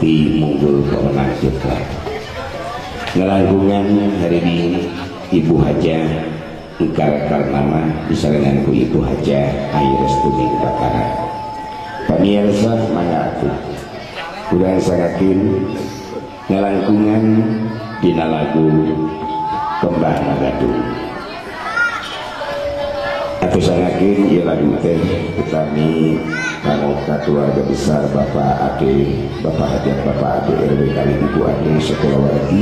kabukti munggul pemenang putra. Ngelangkungan hari ini Ibu Hajah Engkar Karnama disarengan ku Ibu Hajah Ayu Restuning Bakara. Pamirsa mangga atuh urang sangakeun ngelangkungan dina lagu Kembang Gadung. Atuh sangakeun ieu lagu teh utami kanggo keluarga besar Bapak Ade, Bapak Hajat, Bapak Ade RW kali Ibu Ade sakulawargi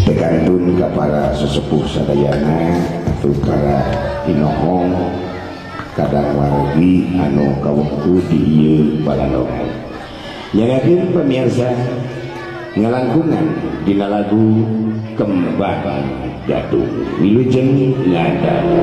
tekandun ka para sesepuh sadayana atuh para inohong kadang wargi anu kawengku di ieu balalongan. Nyangakeun pemirsa ngalangkungan dina lagu Kembang Gadung. Wilujeng ngadangu.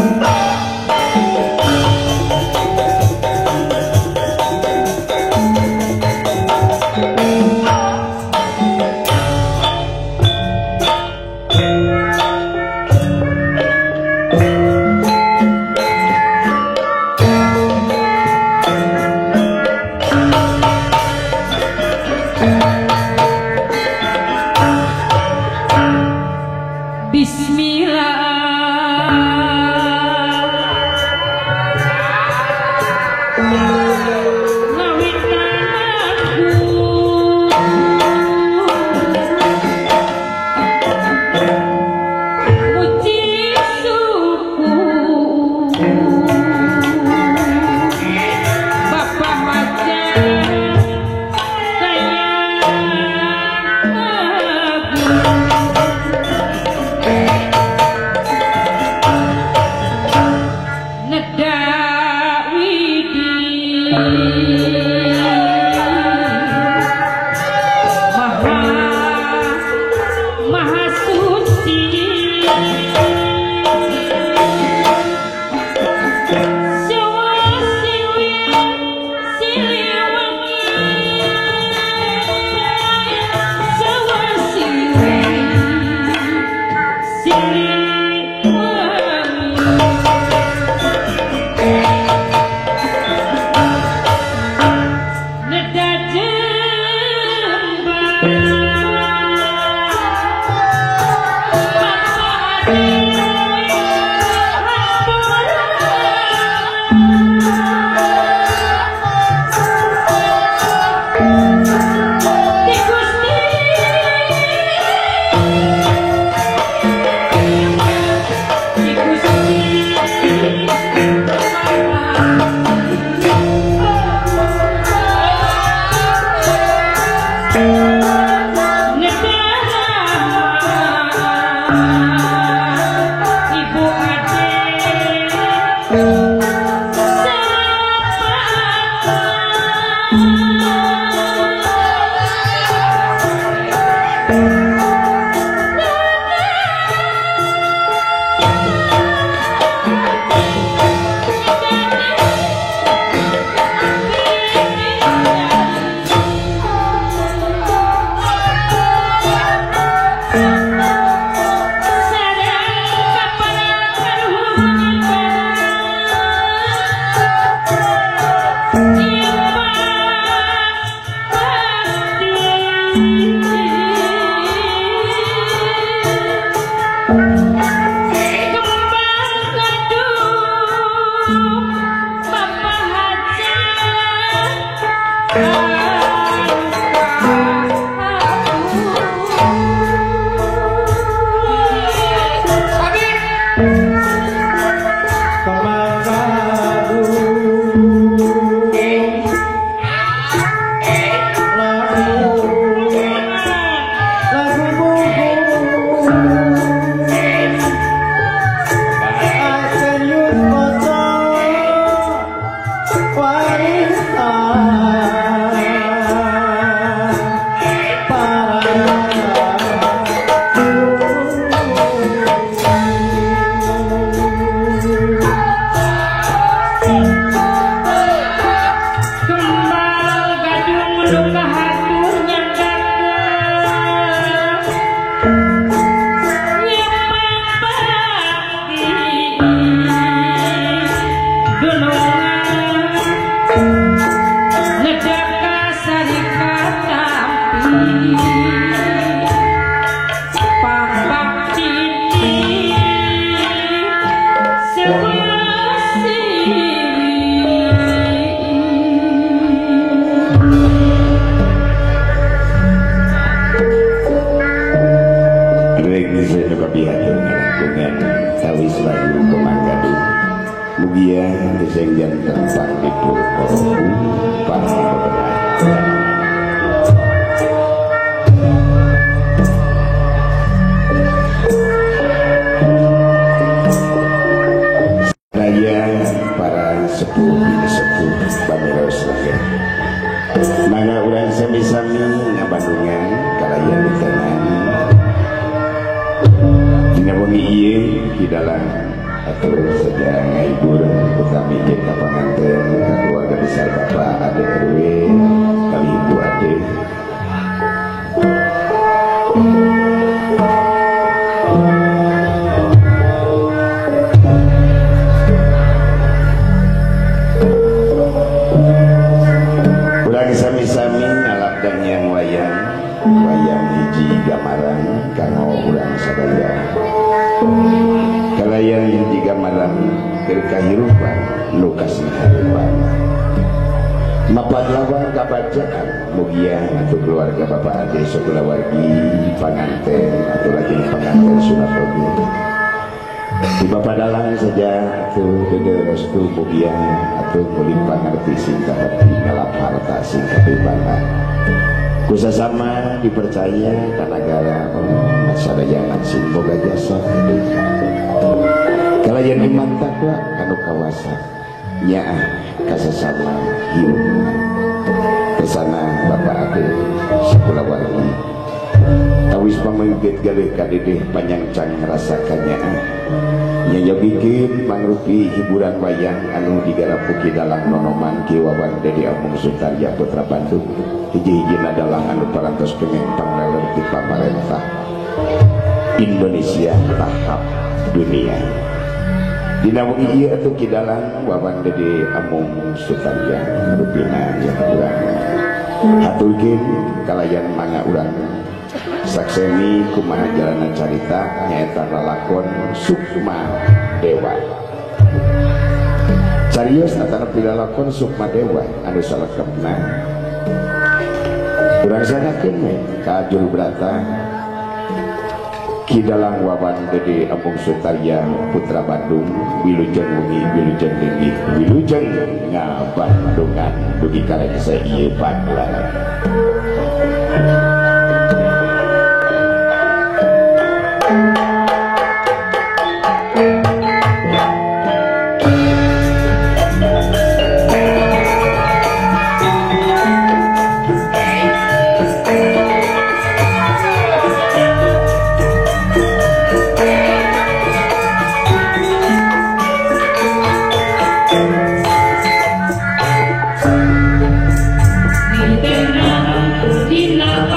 Jembar. Kusasama dipercaya kanagara sadayana sing boga jasa kalayan iman takwa kanu kawasa nyaah kasasama hirup kesana Bapak Ade sakulawargi tawis pamengkit galih kadedeh panyangcang rasa kanyaah nyayogikeun mangrupi hiburan wayang anu digarapuki dalang nonoman Ki Wawan Dedi Amung Sutarya Putra Bandung hiji-hijina dalang anu parantos kenging pangleler ti pamarentah Indonesia tahap dunia. Dina wengi ieu atuh Ki Dalang Wawan Dedi Amung Sutarya rupina yang urang haturkeun kalayan mangga urang sakseni kumaha jalana carita nyaeta lalakon Sukma Dewa. Carios atanapi lalakon Sukma Dewa anu salekepna urang sangakeun we ka Juru Brata Ki Dalang Wawan Dedi Amung Sutarya Putra Bandung wilujeng wengi wilujeng linggih wilujeng ngabandungan dugi ka rengse ieu pagelaran. Dina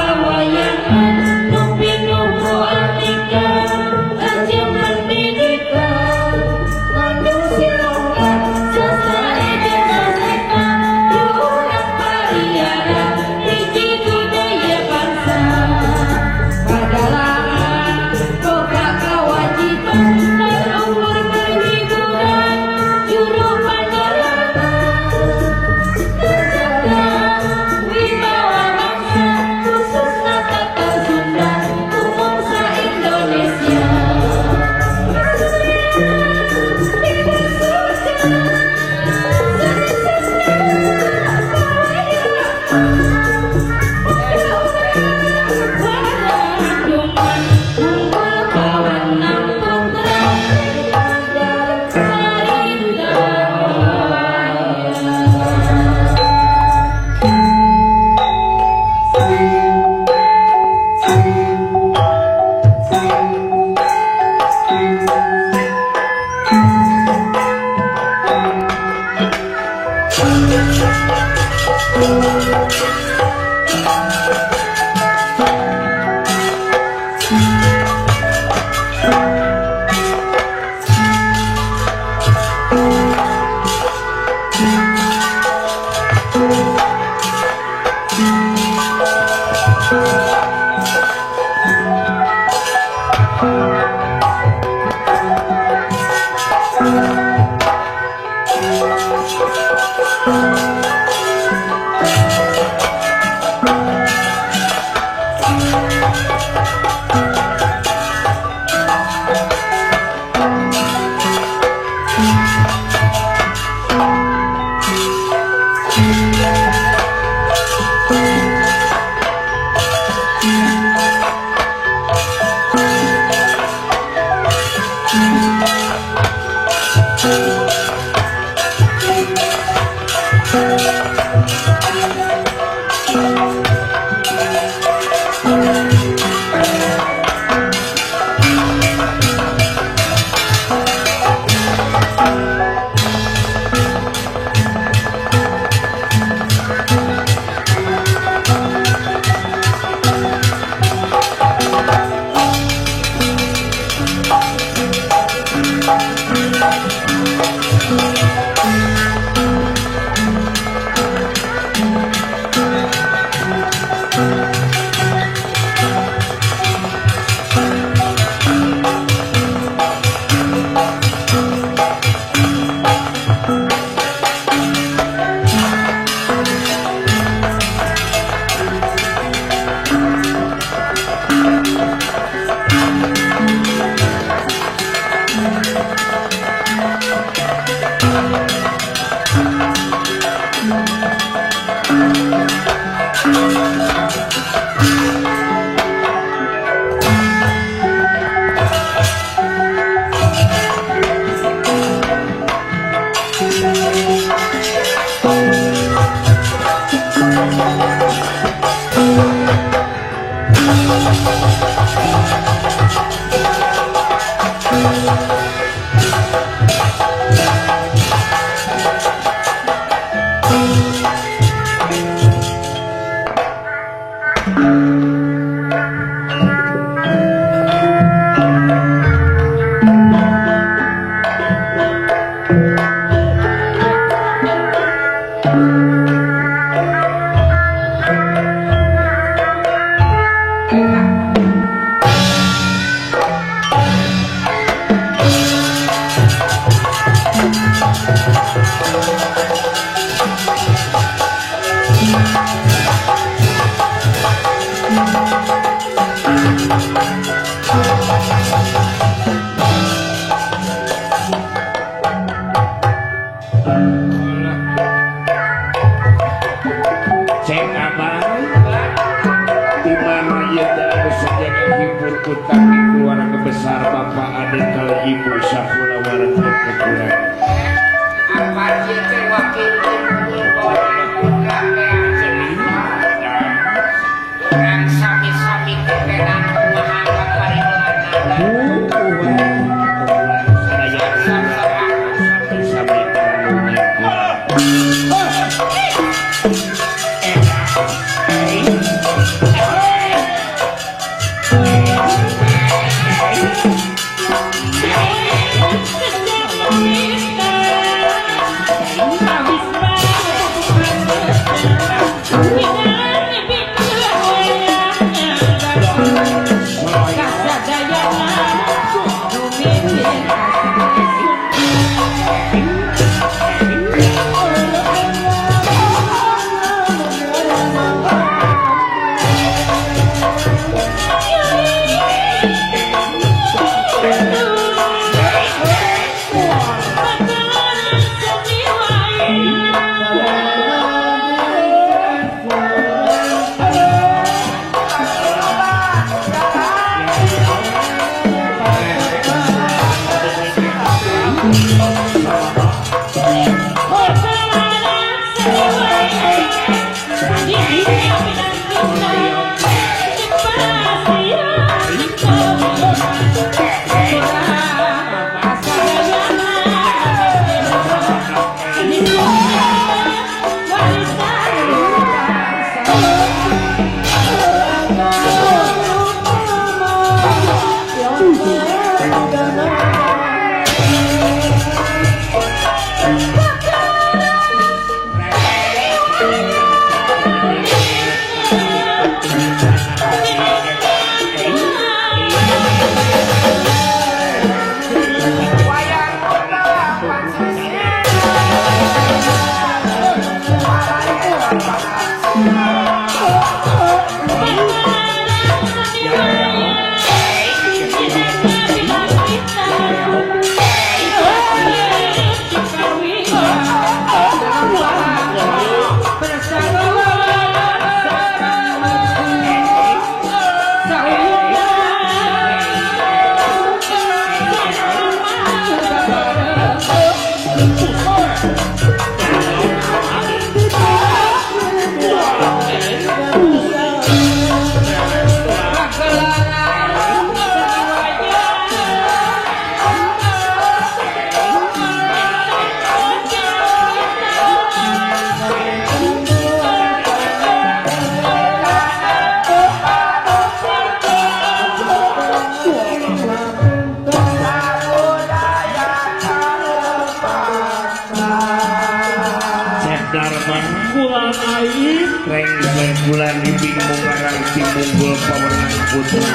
aing rengse bulan ibing mungarang timunggul pawenang putra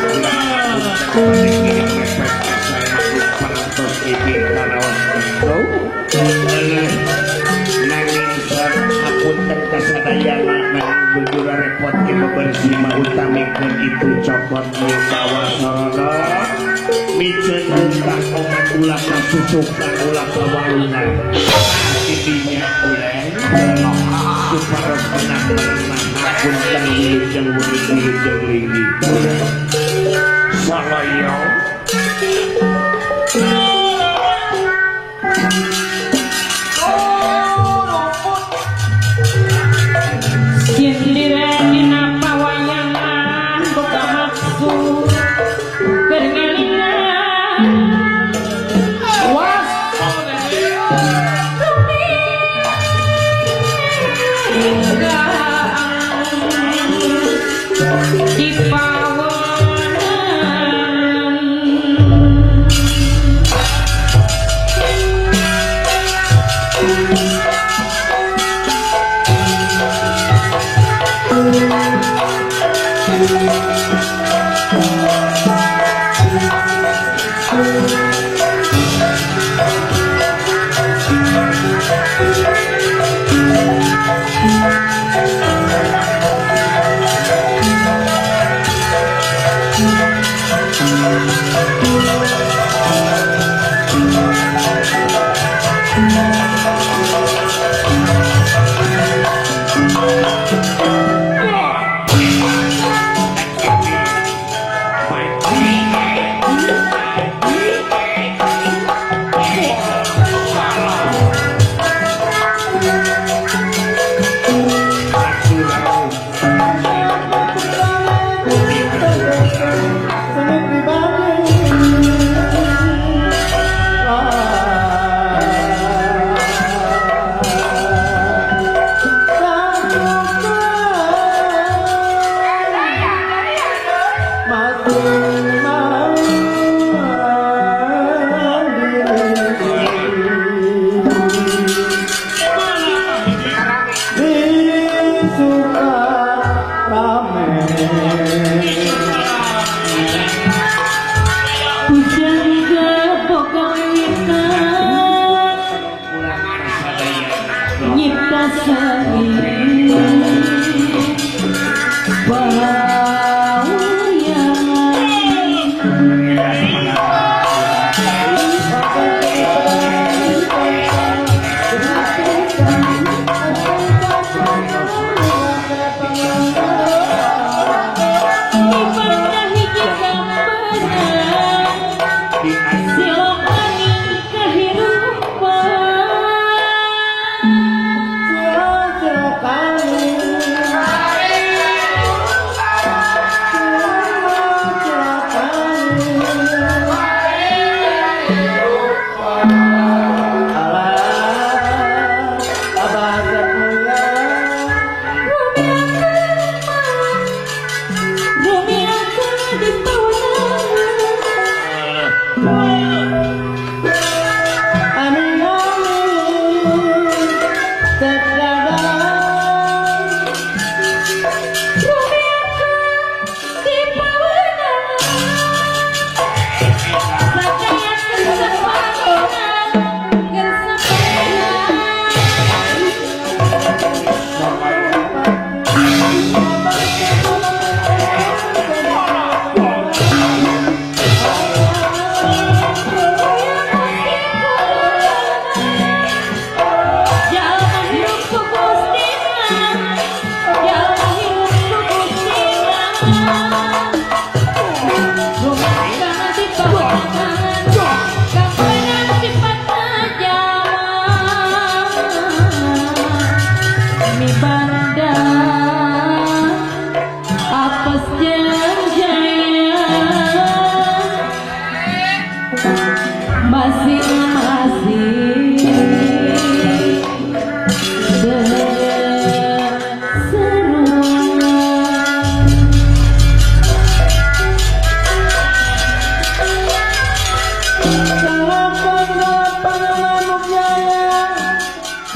mepet kasaenan parantos ibing karaos nanging apunten kasadayana nanging bujura repot ki bebersih mah utamikeun itu cokot bawa sarana miceun buntah omat ulah kasusukan ulah kawalungan tidinya uleng supados menang menang apunten wilujeng wilujeng linggih salaya.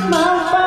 Manfaat.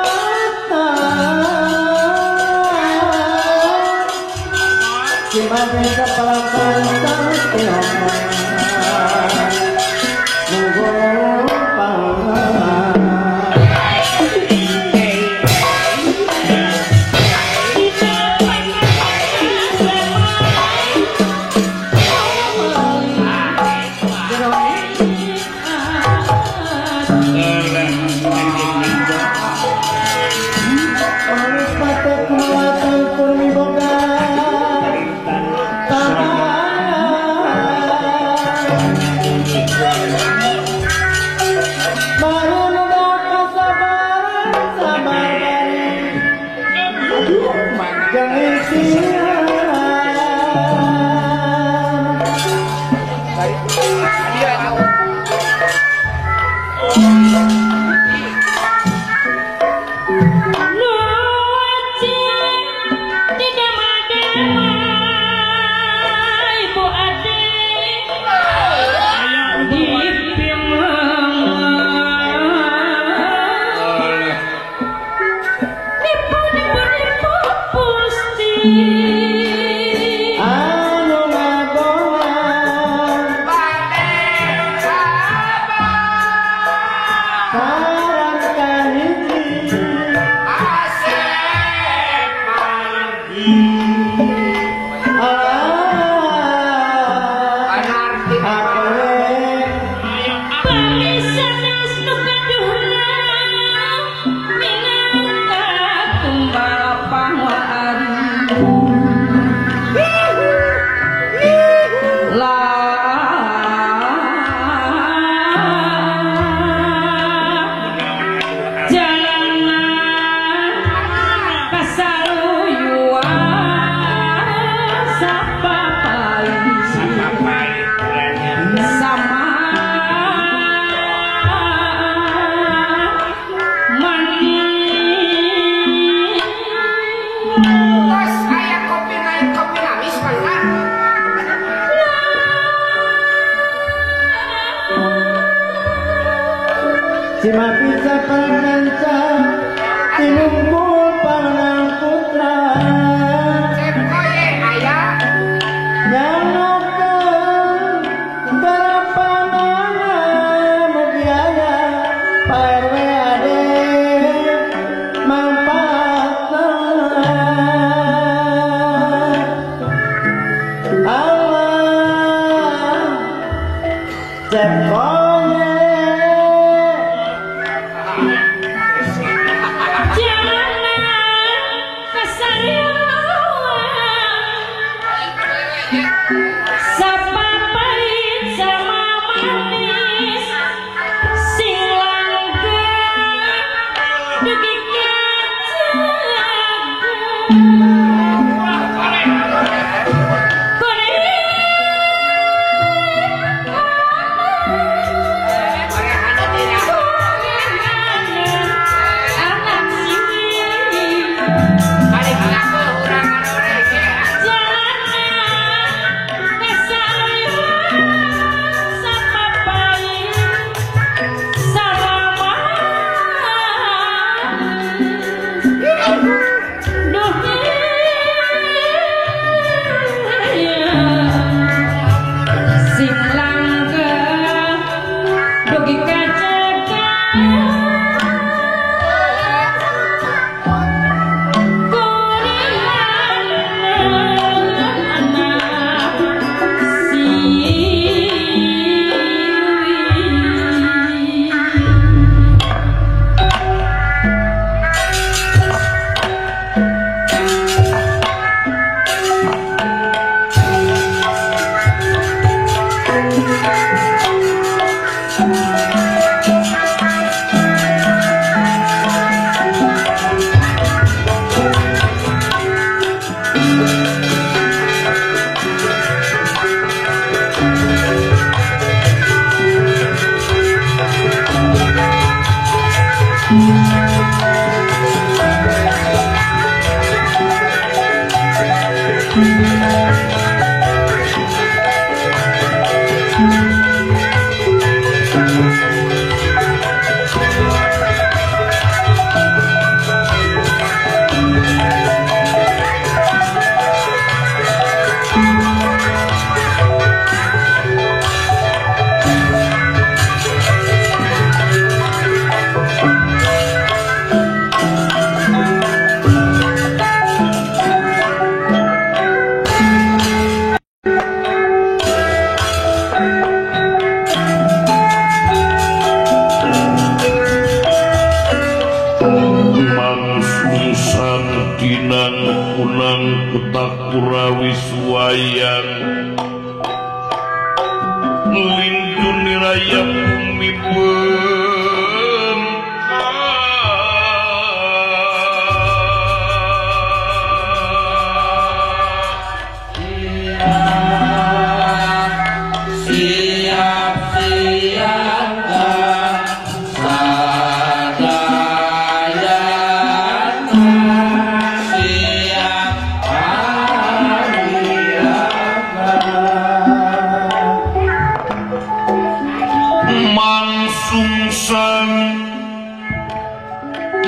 Niraya bumi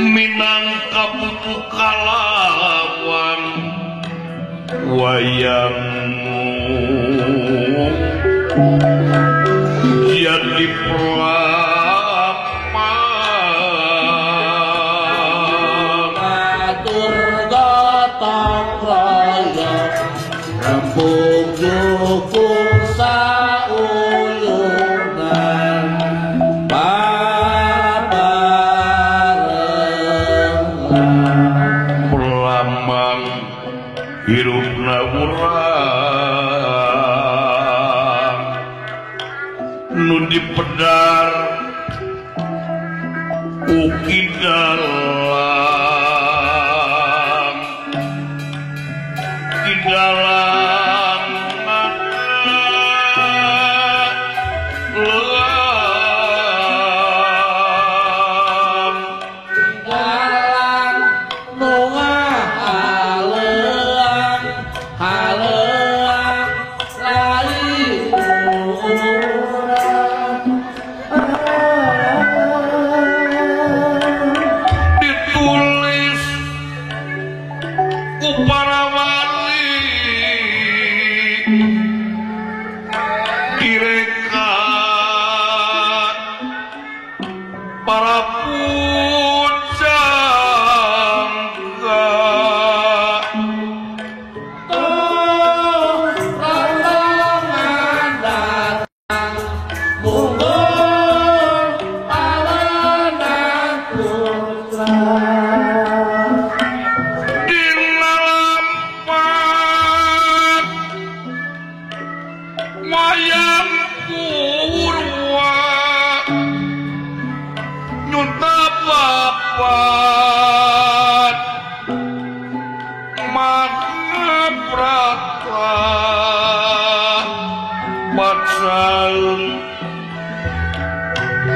Minangkabukalawan wayangmu jadi pelamang atur gotong royong rembug dukung sauyunan. Hirupna urang nu dipedar uki dalam di dalam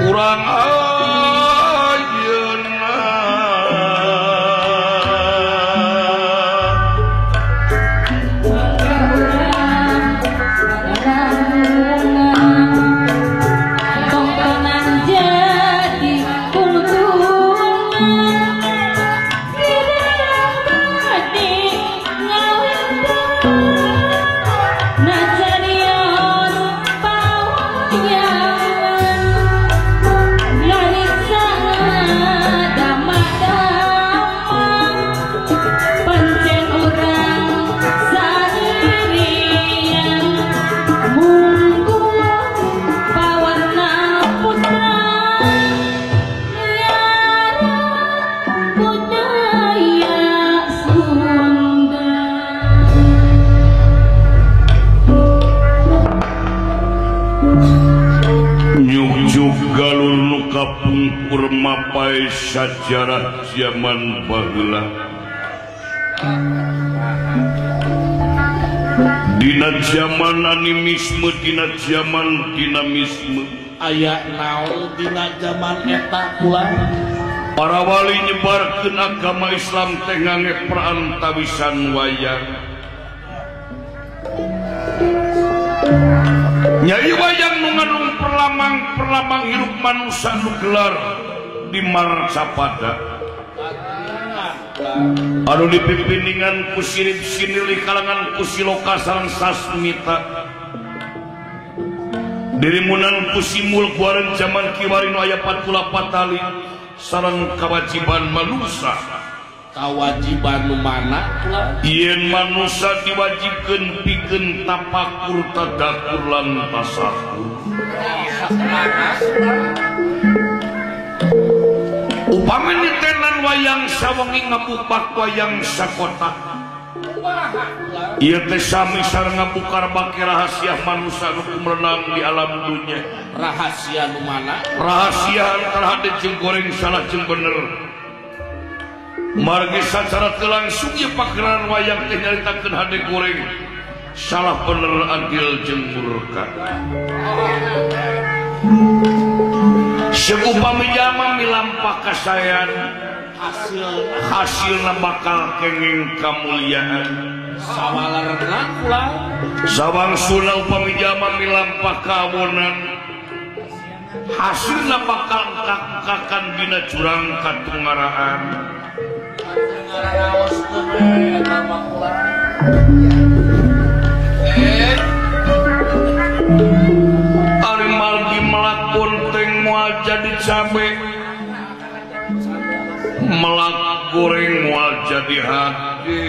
urang ayeuna tontonan jadi kulturna galur nu kapungkur mapai sajarah zaman baheula. Dina zaman animisme, dina zaman dinamisme, aya naon dina zaman eta kula. Para wali nyebarkeun agama Islam teh ngangge perantawisan wayang. Nyai wayang nu ngandung perlamang-perlamang hirup manusia nu gelar di Marcapada. Anu dipimpiningan ku Sirip Sinili kalangan ku Siloka sareng Sasmita. Dirimunan ku Simul kuaren zaman kiwari nu aya patula patali sareng kewajiban manusia. Kewajiban nu mana kula? Yen manusia diwajibkeun pikeun tapakur tadakur lan tasakur. Upami nitenan wayang sawengi ngabupak wayang sakota. Ieu teh sami sareng ngabukar bake rahasia manusia nu sumrenang di alam dunya. Rahasia nu mana? Rahasia antara hade jeung goreng salah jeung bener. Margi sacara teu langsung ieu pagelaran wayang teh nyaritakeun hade goreng salah bener adil jeung murka. Seupami jalma milampah kasaean hasilna bakal kenging kamulyaan. Sawalerna kula sawangsuna upami jalma milampah kawonan hasilna bakal engkak-engkakan dina jurang katungaraan. Ari margi melak ponteng moal jadi cabe, melak goreng moal jadi hati.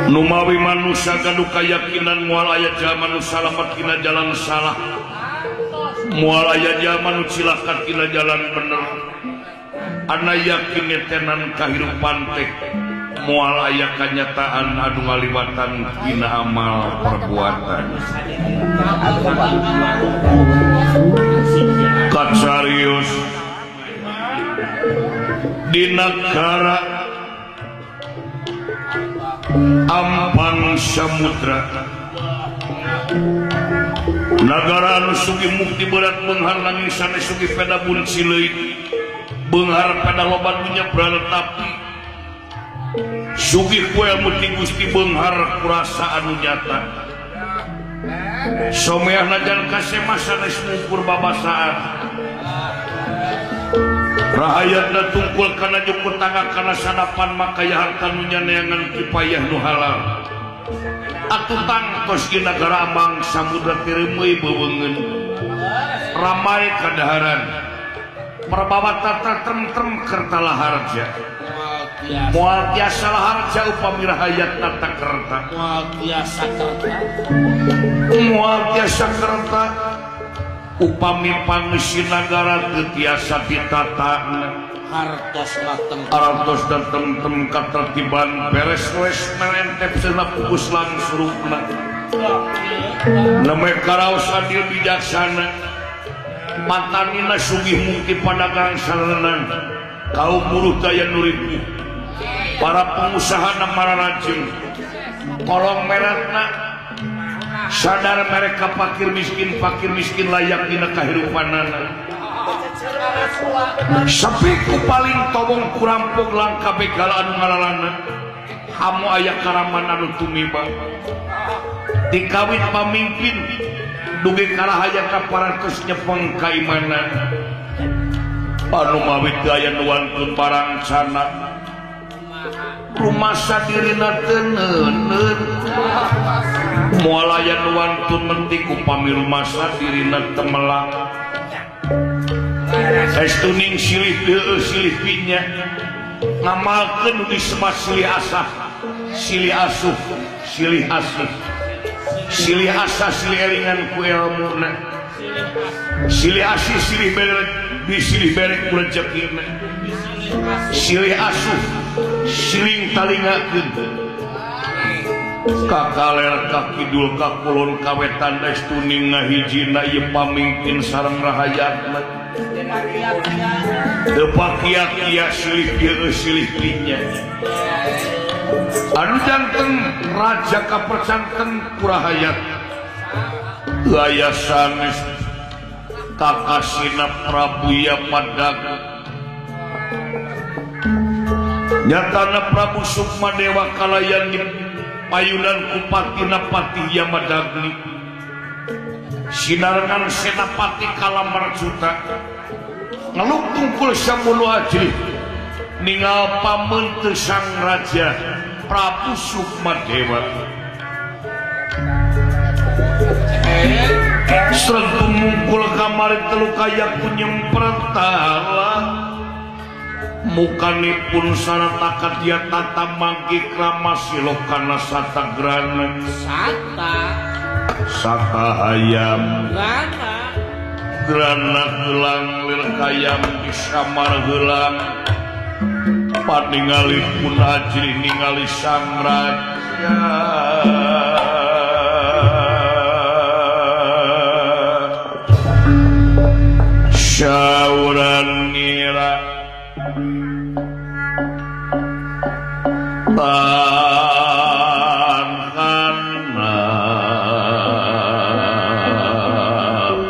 Numawi manusia gaduh kayakinan moal aya jalma nu salamet tina jalan salah, moal aya jalma nu cilaka tina jalan bener. Ana yakin tenan kahirupan teh moal aya kanyataan anu ngaliwatan tina amal perbuatan. Kacarius di nagara Ampang Samudra, nagara anu sugih mukti berat beunghar nanging sanes sugih peda bunci leuit, beunghar peda loba dunya tapi sugih ku ilmu ti Gusti beunghar kurasa anu nyata. Someah najan kasema sanes mungkur babasaan, rahayatna tungkul kana jukur tangga kana sanapan maka harta nu nyaneangan kipayah nu halal. Atuh tangtos di nagara Amang Samudra tireumeuy beuweungeun, ramai kadaharan, perbawa tata trem-trem kerta laharja. Moal tiasa laharja upami rahayatna ta kerta. Moal tiasa kerta. Moal tiasa kerta upami pangeusi nagara teu tiasa ditatana. Hartos dateng hartos dateng katertiban beres wes melentep seunah pugus langsurupna. Name karaos adil bijaksana, patanina sugih mukti padagang sarenan, kaum buruh daya nuripu, para pengusaha mararajeng, kolong meratna sadar mereka fakir miskin layak dina kahirupanana. Sepi ku paling tobong kurampok langka begal anu ngalalana, hamu aya karaman anu tumiba. Dikawit pamimpin dugi karahaya kaparantos nyepeng kaimanan. Anu mawit gaya nuantun barang sana, rumasa dirina teu neuneun. Moal aya nuantun mentik upami rumasa dirina teu melak. Estuning silih deueuh silih pinya, ngamalkeun nu disebat silih asah, silih asuh, silih asih, silih asah, silih elingan ku elmuna, silih asih, silih berek, disilih berek ku rejekina, silih asuh, siling talingakeun. Kakaler kakidul kakulon kawetan estuning ngahijina ieu pamingpin sareng rahayatna. Teu pakia-kia silih deueuh silih pinya. Anu janten raja kapercanten ku rahayat. Gaya sanes kakasina Prabu Yapadag. Nyatana Prabu Sukmadewa kalayan di payunan kupatina Patih Yamadagni. Sinarengan senapati kalamar juta ngeluk tungkul samunu ajrih ningal pameunte sang raja Prabu Sukmadewa. Sreg tumungkul kamari telu kaya ku nyempertala, mukanipun sarata kadia tata mangki krama silokana satagrana. Sata sata hayam grana grana gelang lir kayam di samar heulang. Paningali pun ajrih ningali sang raja. Tanghana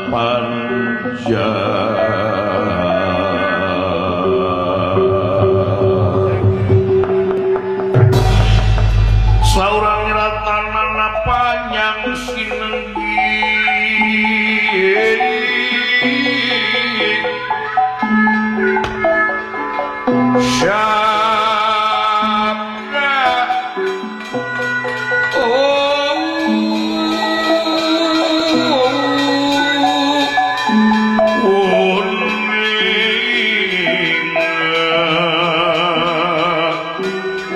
panjang saurang ratanana panjang sinenggi sabda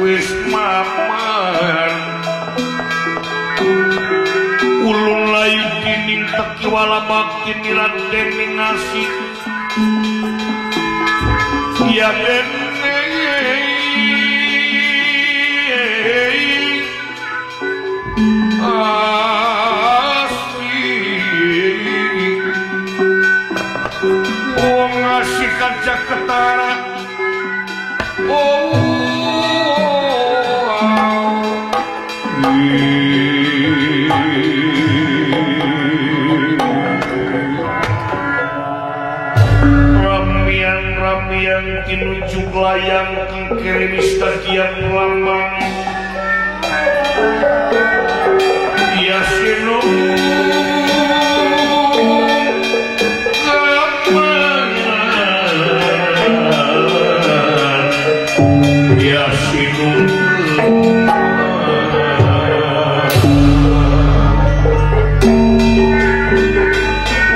wis mapan ulun layu dining teki wala bakti niradeni ngasih ya dene asih wong asih kaca ketara oh ramian-ramian tinunjuk layang kengkere mistakian lambang ya sinung kapan ya sinung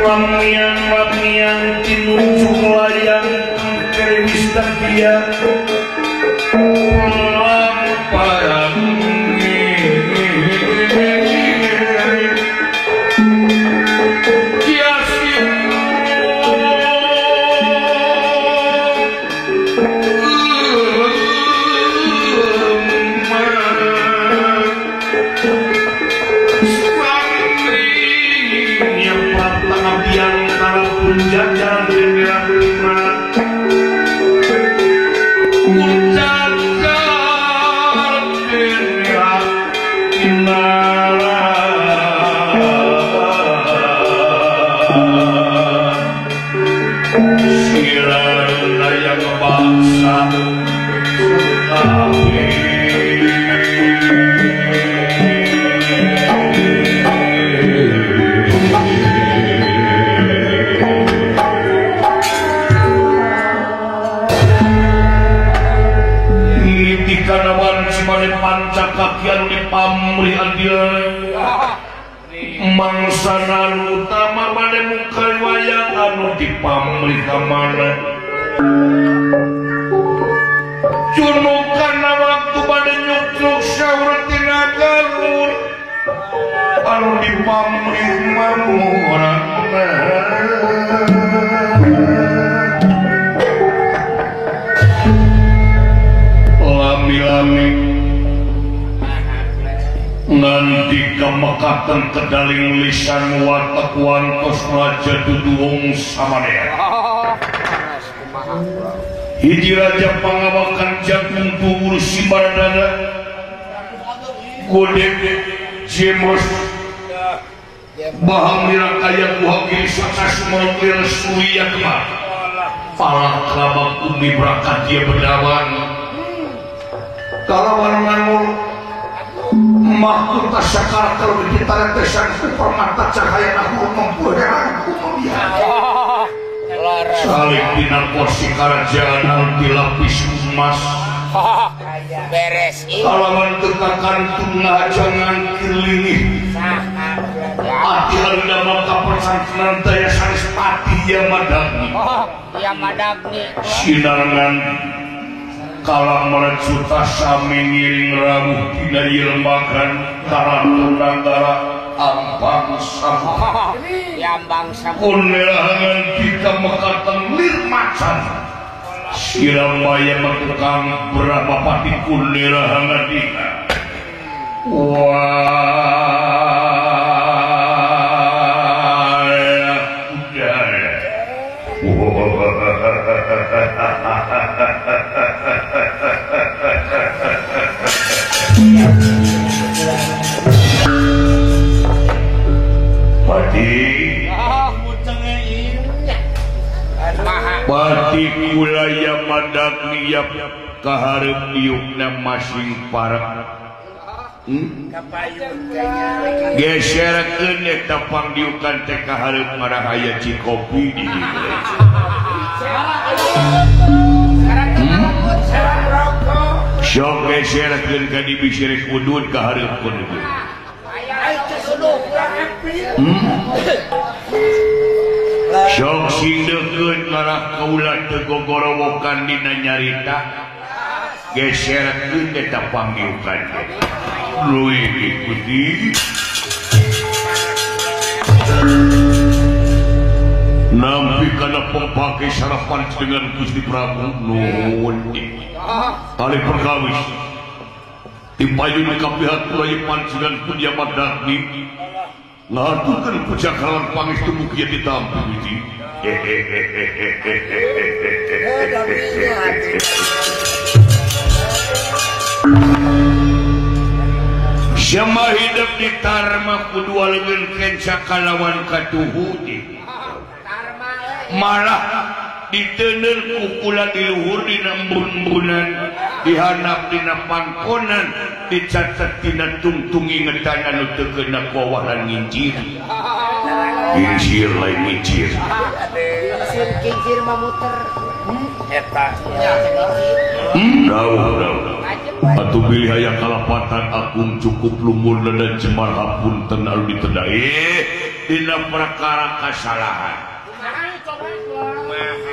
ramian-ramian tinunjuk layang kengkere mistakian lamparan Mangsana utama mane mungkal wayang anu dipamrih ka mana cunu kana waktu bade nyukluk saur tina galur anu dipamrih mamurana lami-lami nganti kemekatan kedaling lisan watak wantos raja duduwung samanea hiji raja pangawakan jagung tuwur simbaradana godek jemos bahang mirakaya buhagiri sakas melukir surya kemar palak kelabang umi berangkat dia berdawan kalawan manul mahkota sakarakter kita tesan permata cahaya aku mempunyai aku membiarkan saling dina kursi kerajaan anu dilapis emas beres kalawan tekakan tungajangan kilingih ati harda maka persantenan daya sanes pati yamadagni yamadagni sinarengan kalang merejuta sami ngiring rawuh dina lembagan karaton Nagara Ambang Samudra Ambang Samudra kunelahangan kita mekatan lir macan siramaya metukang Brahmapati kunelahangan dina wah udah. Pati Pati kula Yamadagni yap kahareup diukna masing parek. Geserkeun eta pangdiukan teh kahareup marahaya Cikopi di dieu. Sok geserkeun ka di bisirik udud kahareup kun ieu. Sok sing deukeut ngarah kaula teu gogorowokan dina nyarita. Geserkeun eta pangdiukan teh. Leuwih ikuti nampi kana pangpake sarapan dengan Gusti Prabu nuhun kali perkawis dipayun ka pihak kula panjenengan pun Yamadagni ngaturkeun puja kalawan pangestu mugi ditampi Gusti. Siapa hidup di Tarma kudua leungeun kenca kalawan katuhu di malah diteuneur ku kula di luhur dina embun-embunan dihandap dina pangkonan dicatet dina tungtung ingetan anu teu keuna ku awah lan ngincir ngincir lain ngincir kincir mah muter eta dawuh atuh bilih aya kalapatan akung cukup lumur dan cemar hapunten anu ditenda dina perkara kasalahan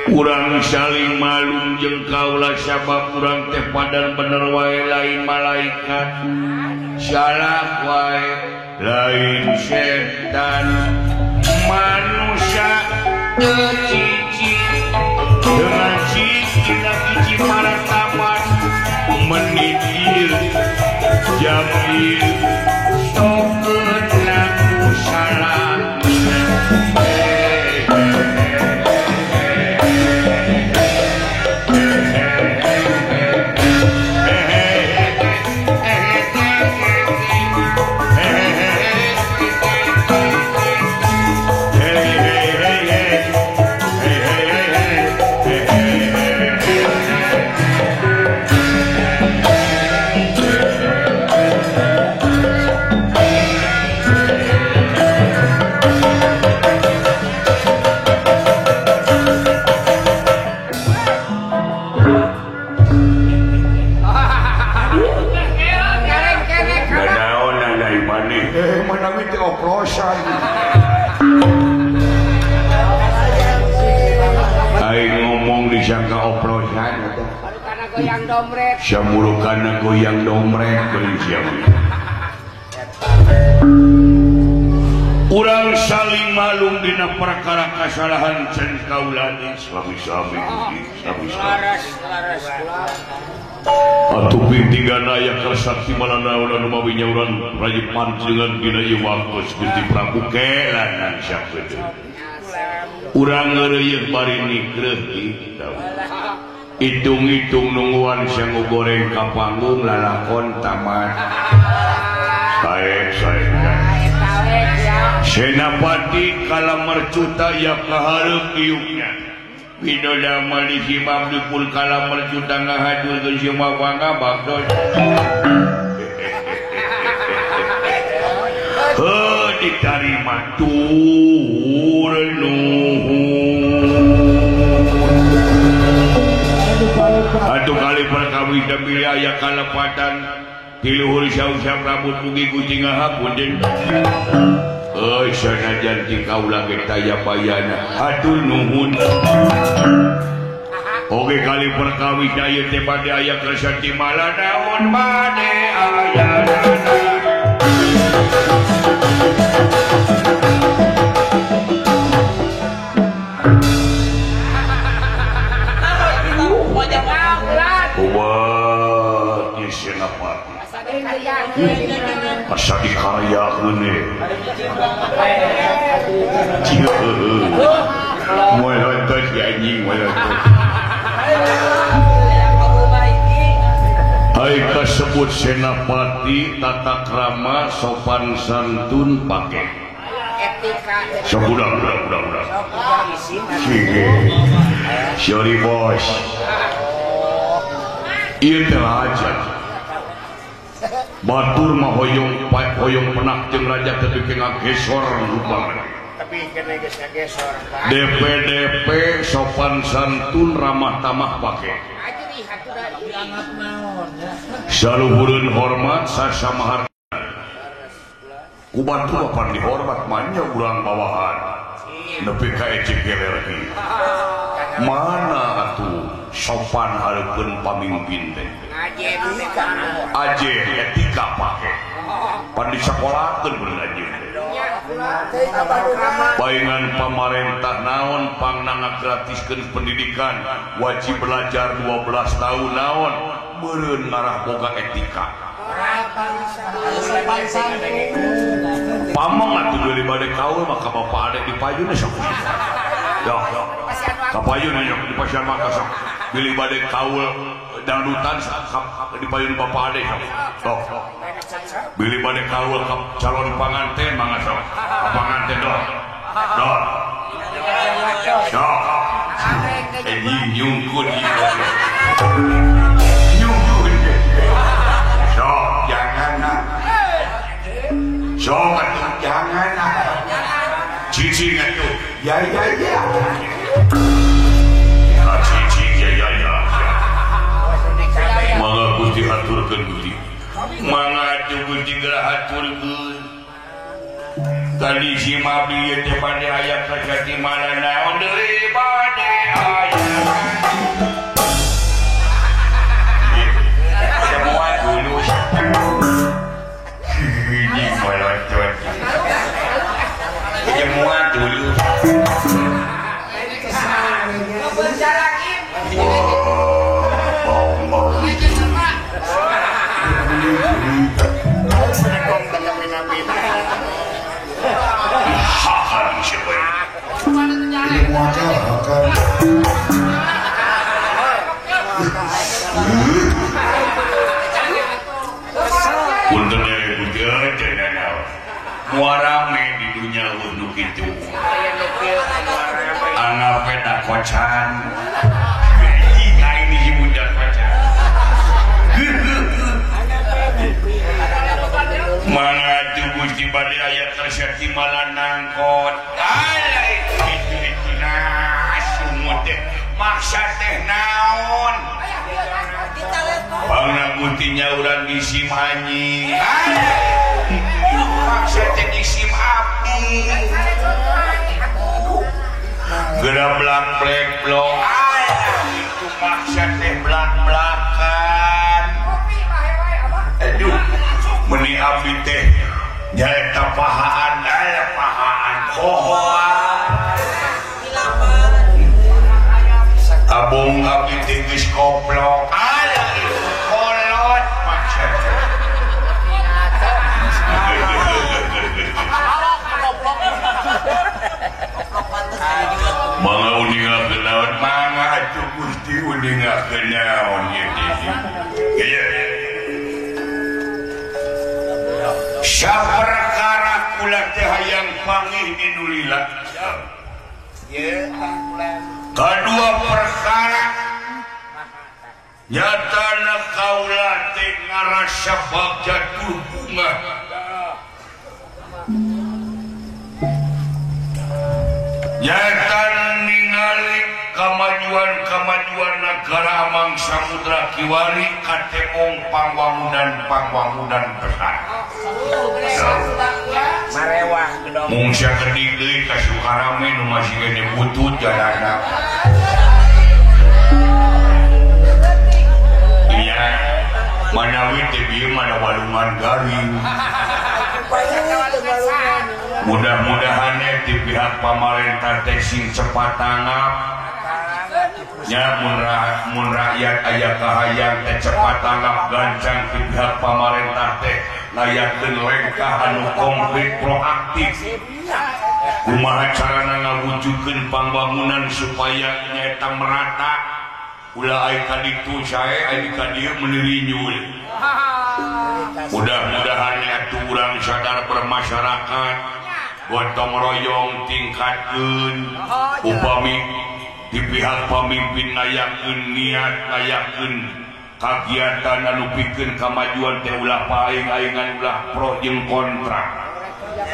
urang saling malum jeung kaula sabab urang teh padan bener wae lain malaikat salah wae lain setan manusia teu cici dengan cici cici maratapan menitir jamil sokeun laku salah. Aing ngomong disangka oplosan samurukana goyang domrek geuning sia. Urang saling malum dina perkara kasalahan can kaula sami-sami sami-sami. Atuh pingtinggana aya karsakti malana anu mawi nyauran rayi panjenengan dina ieu waktos Gusti Prabu kelanan sakedeung. Urang ngeureuyeuh bari nikreuh tau. Hitung-hitung nungguan sangu goreng ka panggung lalakon tamat. Sae sae. Senapati kala mercuta ya kahareup diukna. Widoda mali simam dipun kala mercuta ngahadulkeun simam bangga bagdos. Heuh ditarima tur nuhun. Atuh kali perkawis da bilih aya kalepatan ti luhur sausap rambut mugi Gusti ngahapunten. Euy sanajan ti kaula ge taya bayana hatur nuhun. Oge kali perkawis da ieu teh bade aya kersa ti malanaon bade aya. Kumaha ieu Senapati? Asa dikaryakeun we. Moal hontos si anjing moal hontos. Ai kasebut Senapati tata krama sopan santun pake. Sok udah. Sorry bos. Ieu teh raja. Batur mah hoyong hoyong penak jeung raja teh bikin ngagesor lubang. Tapi kena geus ngagesor. DPDP sopan santun ramah tamah pake. Saluhureun hormat sasama harga. Ku batur apan dihormat mah nya urang bawahan. Nepi ka ecek geler. Mana atuh sopan hareupeun pamimpin teh. Aje etika pake. Pan disakolakeun beunang aje. Paingan pamarentah naon pangna ngagratiskeun pendidikan wajib belajar 12 tahun naon meureun ngarah boga etika. Pamong atuh deui bade kaul maka bapak adek dipayun sok. Yo, kapayun nya di pasian maka sok. Bilih bade kaul dangdutan dipayun bapak adek sok. Sok. Bilih bade kaul calon panganten mangga sok. Panganten dor. Dor. Sok. Nyungkun ieu. Nyungkun. Sok jangan ah. Sok atuh jangan ah. Cicing atuh. Ya ya ya. Cicing ya ya ya. Mangga Gusti haturkeun Gusti. Mangga atuh Gusti geura haturkeun. Tadi si mabdi ieu teh bade aya kasati malana deui bade aya. Semua dulu. Ini melotot. Semua dulu. Muarame di dunia nu kitu. Anggap da kocan. Aing di budak kocan. Mangga atuh Gusti bade aya karsati malanangkot. Alah itu itu nah sumut teh maksa teh naon. Pangna Gusti nya urang disim anjing. Maksa teh disim api. Geura blak blek blok. Itu maksa teh blak-blakan. Aduh, meni abdi teh nyaeta pahaan, aya pahaan hohoan. Abong abdi teh geus koplok. Alah itu kolot maksa teh. Mangga uningakeun naon? Mangga atuh Gusti uningakeun naon ieu teh. Ieu. Saperkara kula teh hayang panggih di nu lila. Kadua perkara nyatana kaula teh ngarasa bagja tur bunga. Nyatana ningali kamajuan-kamajuan negara Amang Samudra Kiwari katemong pangwangunan-pangwangunan besar. Marewah gedong. Mung sakedik deui ka Sukarame nu masih gede butut jalana. Iya, manawi teh bieu mana walungan garing. Mudah-mudahan di pihak pamarentah teh sing cepat tanggap. Nya mun rakyat aya kahayang teh cepat tanggap gancang di pihak pamarentah teh layakeun lengkah anu konkret proaktif. Kumaha carana ngawujudkeun pangbangunan supaya nyaeta merata. Ulah aya ka ditu sae aya ka dieu meuni rinyul. Mudah-mudahan atuh urang sadar bermasyarakat. Gotong royong tingkatkeun upami di pihak pamimpin ngayakeun niat ngayakeun kagiatan anu pikeun kamajuan teh ulah paing-aingan ulah pro jeung kontra.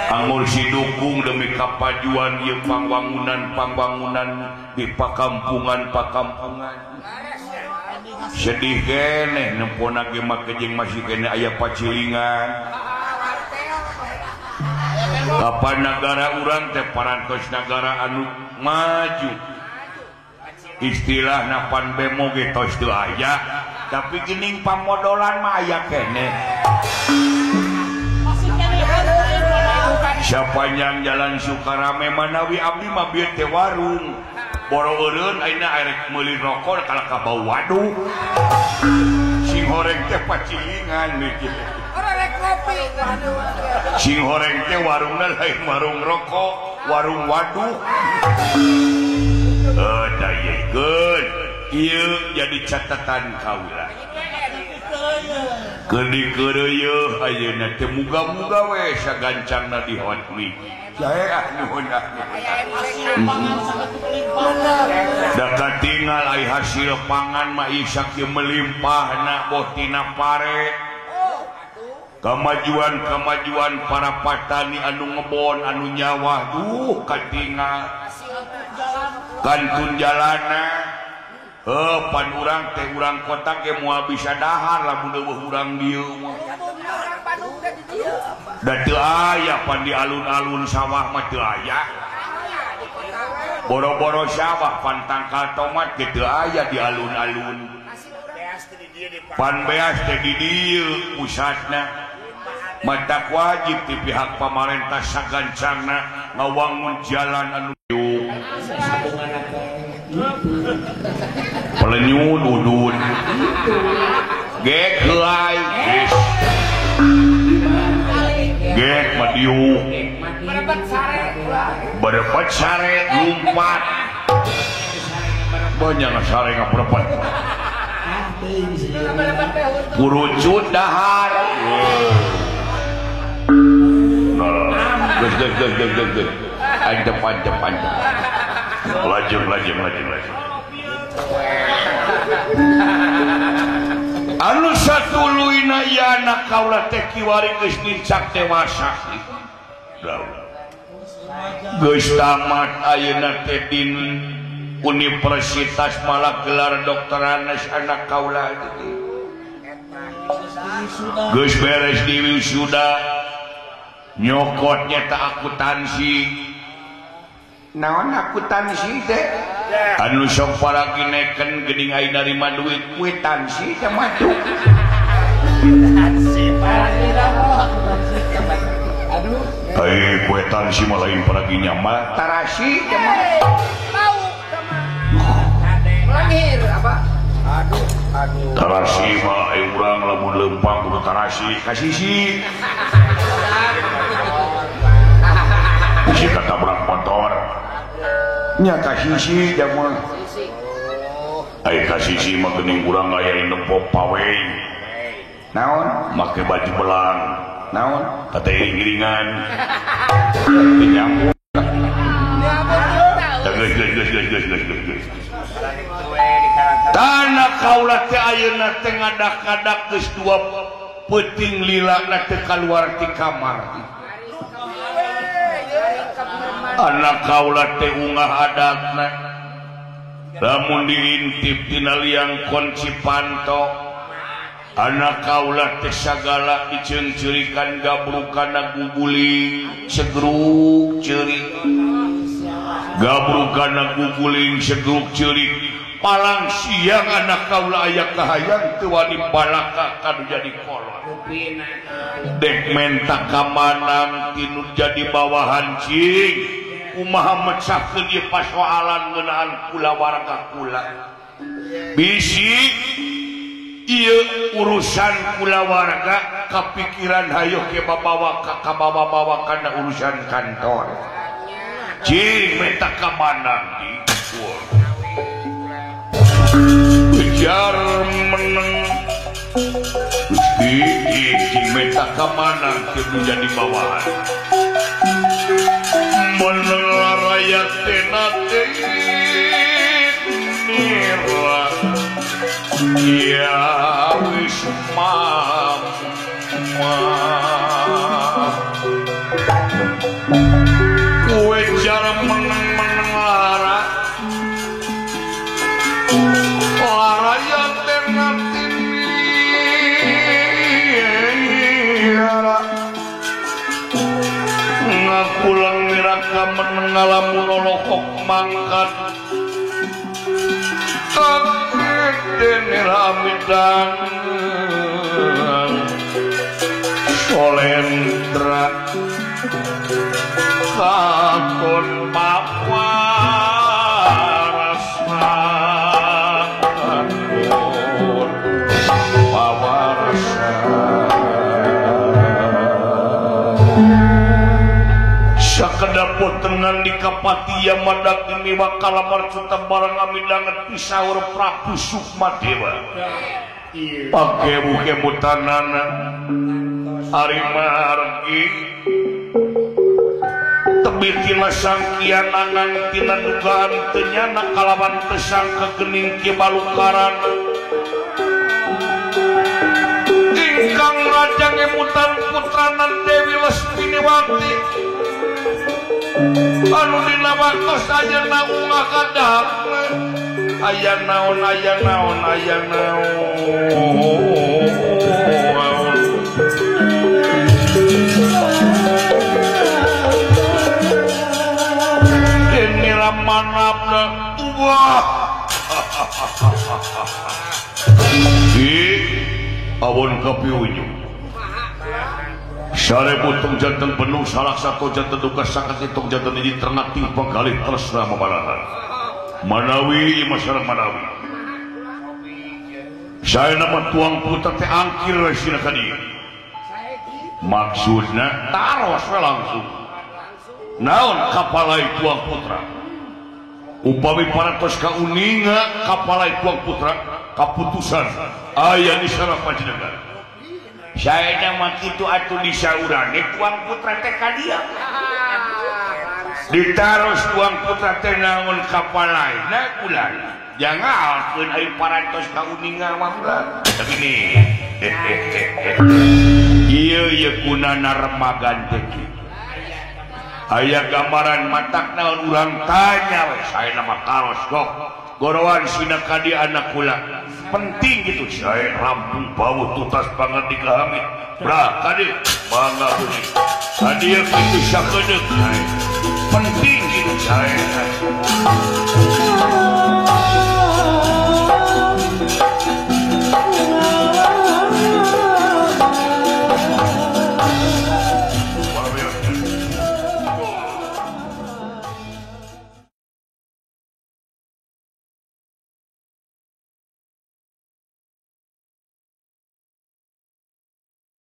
Anggur si dukung demi kapajuan ieu pangwangunan-pangwangunan di pakampungan-pakampungan. Sedih keneh nempona ge mah jeung masih keneh aya pacilingan. Kapan nagara urang teh parantos nagara anu maju. Istilahna pan bemo ge tos teu aya, tapi geuning pamodolan mah aya keneh. Sapanjang jalan Sukarame manawi abdi mah bieu teh warung. Boro eureun ayeuna arek meuli rokok kalah ka bau waduk. Sing horeng teh pacilingan mikir. Sing horeng teh warungna lain warung rokok, warung waduk. Dayekeun ieu jadi catatan kaula. Keudi keureuyeun ayeuna teh muga-muga we sagancangna dihotmi. Sae ah nuhun ah. Da katingal ai hasil pangan mah ieu sakieu melimpahna boh tina pare. Kamajuan-kamajuan para petani anu ngebon anu nyawah duh katingal. Kantun jalana pan urang teh urang kota ge moal bisa dahar lamun eueuh urang dieu mah. Da teu aya pan di alun-alun sawah mah teu aya. Boro-boro sawah pan tangkal tomat ge teu aya di alun-alun. Pan beas teh di dieu pusatna. Matak wajib ti pihak pamarentah sagancangna ngawangun jalan anu pelenyun udun gek helai gek madiuk berepet sare lumpat banyak sare ngaperepet kurucut dahar. Geus geus geus geus geus geus antep antep antep lajeng lajeng lajeng lajeng anu satuluyna ieu anak kaula teh kiwari geus nincak dewasa. Geus tamat ayeuna teh din universitas malah gelar doktoranes anak kaula teh. Geus beres di wisuda nyokotnya tak akuntansi. Naon akuntansi teh? Anu sok paragineken geuning ai narima duit kuitansi teh mah tuh. Kuitansi aduh. Ai kuitansi mah lain paraginya mah tarasi teh mah. Bau teh mah. Melangir apa? Aduh, aduh. Tarasi mah ai urang lamun leumpang kudu tarasi ka sisi. Bisi katabrak motor. Nya ka sisi da mah. Ai ka sisi mah geuning urang aya nempo pawe. Naon? Make baju belang. Naon? Kata iring-iringan. Teu nyambung. Geus geus geus geus geus geus geus. Tanah kaula teh ayeuna teh ngadak-ngadak geus dua peuting lila na teh kaluar ti kamar. Anak kaula teh ungah adatna. Lamun diintip tina liang kunci panto. Anak kaula teh sagala diceungceurikan gabrukana guguling segruk ceurik. Gabrukana guguling segruk ceurik. Palang siang anak kaula aya kahayang teu wani balaka kanu jadi kolot. Dek menta kamanang tinu jadi bawahan cing. Kumaha mecahkeun ieu pasoalan ngeunaan kulawarga kula. Bisi ieu urusan kulawarga kapikiran hayoh ke babawa ka kabawa-bawa kana urusan kantor. Cing menta kamanang di. Kejar meneng Gusti cing menta kamanang teu jadi bawahan. nira ya wis mama kowe cara meneng-meneng lara lara yang tenati nira ngakulang miraka meneng ngalamun lohok mangkat Ramidan Solendra Kakon pawarasa Kakon pawarasa Sakedap potenan di Kapatia madak miwa kalamar cuta barang amidangan pisaur Prabu Sukmadewa. Pakewu-kemutanana ari margi tebih tina sangkianangan tina dugaan teu nyana kalawan teu sangka geuning ki balukaran ingkang raja ngemutan putrana Dewi Lesminiwati anu dina waktos ayeuna ungah kadapna aya naon aya naon aya naon ini ramanapna wah di awon kapiunyu sarebu tong janten penuh salah satu janten duka sangat tong janten ini ternak timpang kali tresna mamarahan manawi masyarakat manawi saya nama tuang putra teh angkir we sina ka dieu maksudna taros we langsung naon kapalai tuang putra upami parantos kauninga kapalai tuang putra kaputusan aya di sareng panjenengan saya nama kitu atuh disaurane tuang putra teh ka dieu ditaros tuang putra teh naon kapalaina ulah jangalkeun ari parantos kauninga mah ulah begini ieu ieu gunana remagan teh kitu aya gambaran matak naon urang tanya we saya nama taros kok gorowan sina ka dieu anak kula penting gitu saya rampung bau tutas banget di kahamit bra kadi bangga budi kadi kitu sakedeuk penting gitu saya.